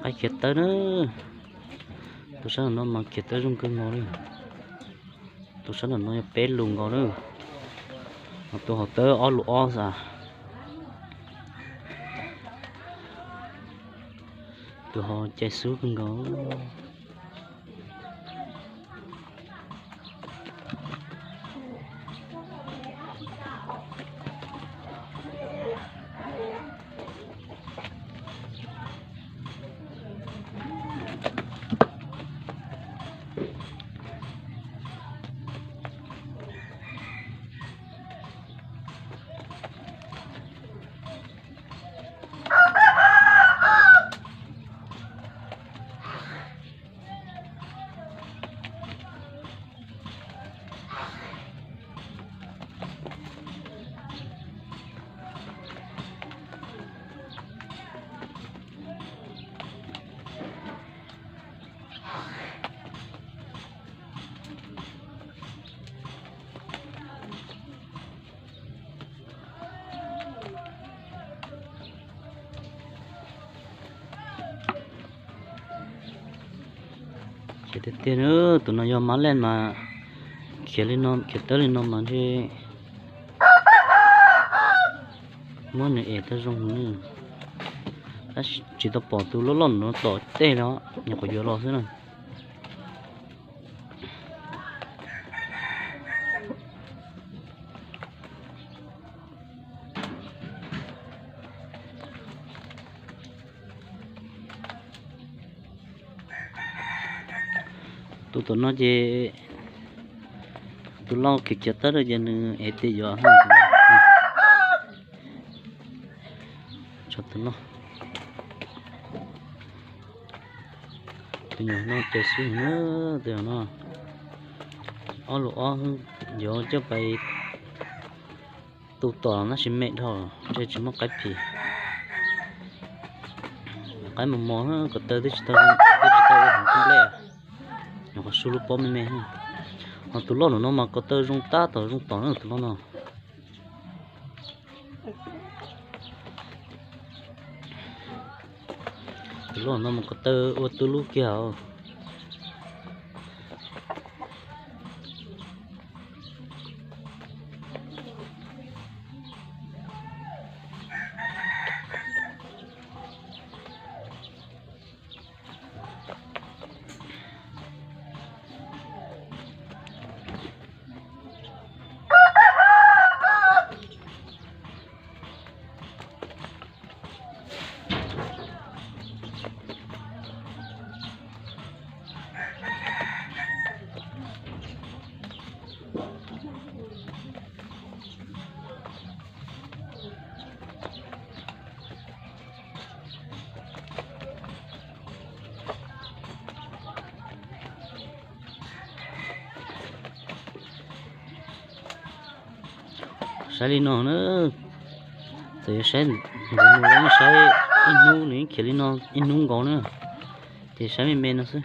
Pab khiav tawb na. Tus sab nram no mas khiav tawb zoo kawg nkaus li. Tus sab nram no yog peb lus nkaus na. Ho tus hauv tawb ob lus ob xwb. Tus hauv cai xub kawg nkaus. Khiav tiag tiag na, tus no yog mab lej mas khiav li no, khiav tawb li no mas ntshe muab nws ev tau zoo. Tab sis tsis tau pom tus loj loj no tom tej los, nyuam qhuav yuav los xwb na. Tus tom no ces tus loj khiav khiav tawb ces nws ev tes yuav. Tsov tus no, tus nyuam no ces xwb na, tus no ob lus ob, yuav coj pais tu tom tab sis me dhau, ntshe tsis muaj qaib phim. Qaib mos mos, ko taw twb tsis tau, twb tsis tau ua hauv nplej, nyuam qhuav su lub pob me me. Ho tus loj no mas ko taw zoo tab tom zoo tom na tus loj no. Tus loj no mas ko taw ua tu lub kiag os. Saib li no na, txawm yuav saib nkaus no los yeej saib ib hnub nws yeej khiav li no ib hnub nkaus na, ces saib me me no xwb.